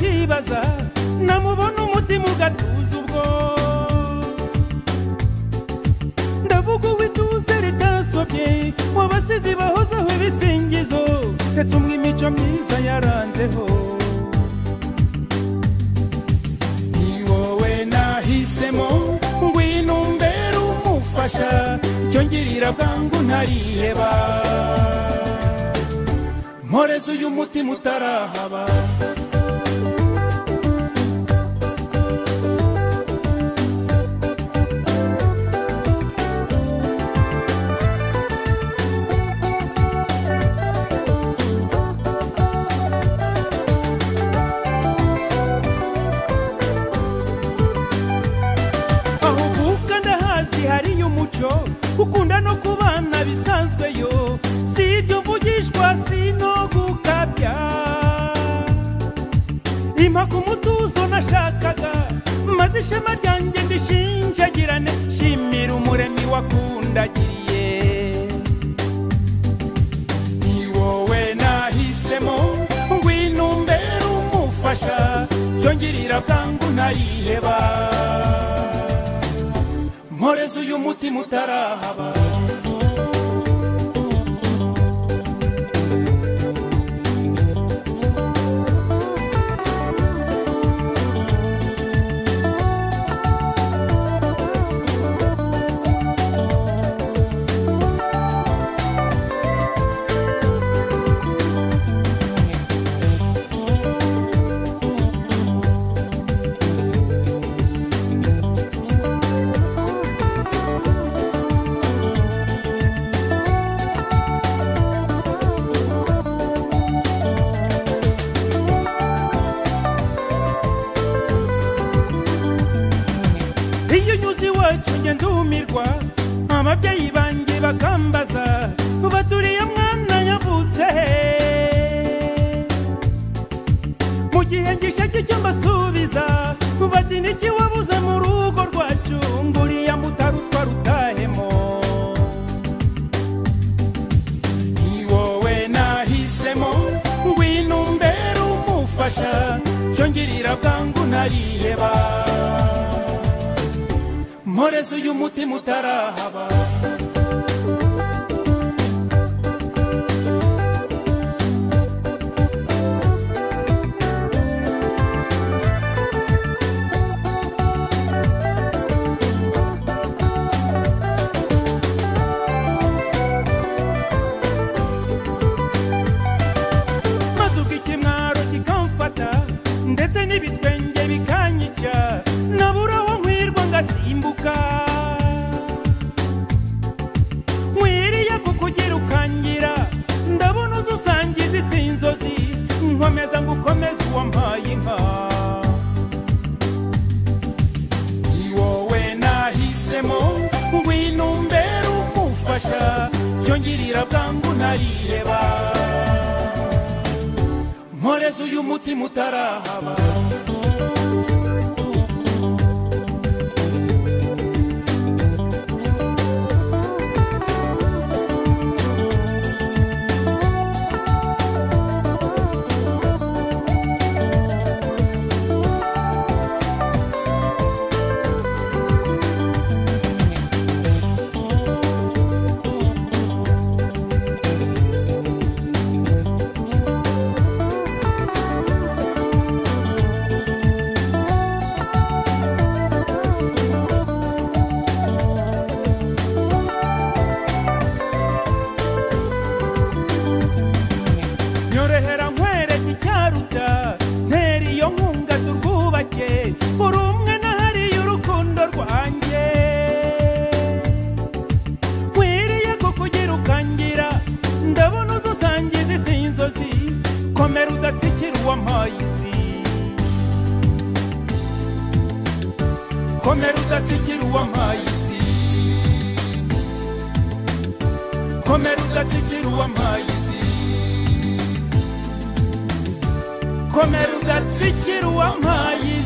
nkakibaza namubona umutima ugatuza ubwo ndavuga uwituze ritasobye wabasizi bahozaho ibisingizo ndetse umwe imico myiza yaranzeho ni wowe nahisemo ngwino umbere umufasha icyo ngirira bwangu ntariheba mporeze uyu mutima utarahaba aho uvuka ndahazi hariyo umuco gukunda no kubana bisanzweyo si ibyo mvugishwa si no gukabya impa ku mutuzo nashakaga maze ishema ryanjye ndishinjagirane shimira umuremyi wakundagiriye ni wowe nahisemo ngwino umbere umufasha cyo ngirira bwangu ntariheba mporeze uyu mutima utarahaba iyo unyuze iwacu njye ndumirwa ababyeyi banjye bakambaza baturiye mwana yavutse he mu gihe ngishaka icyo mbasubiza bati niki wabuze mu rugo rwacu nguriya mutarutwa rutahemo ni wowe nahisemo ngwino umbere umufasha cyo ngirira bwangu ntariheba mporeze uyu mutima utarahaba maze ubwo ikimwaro kikamfata ndetse n'ibitwenge bikanyica nabura aho nkwirwa ngasimbuka nkwiriye kukugira ukangira ndabona uza usangiza isi inzozi nkomeza ngukomeze uwampaye inka ni wowe nahisemo ngwino umbere umufasha cyo ngirira bwangu ntariheba mporeze uyu mutima utarahaba nyorohera nkwereke icyaruta ntera iyo nkunga turwubake uri umwe nahariye urukundo rwanjye nkwiriye kukugira ukangira ndabona uza usangiza isi inzozi komera udatsikira uwampaye izi komera udatsikira uwampaye izi komera udatsikira uwampaye izi komera udatsikira uwampaye izi.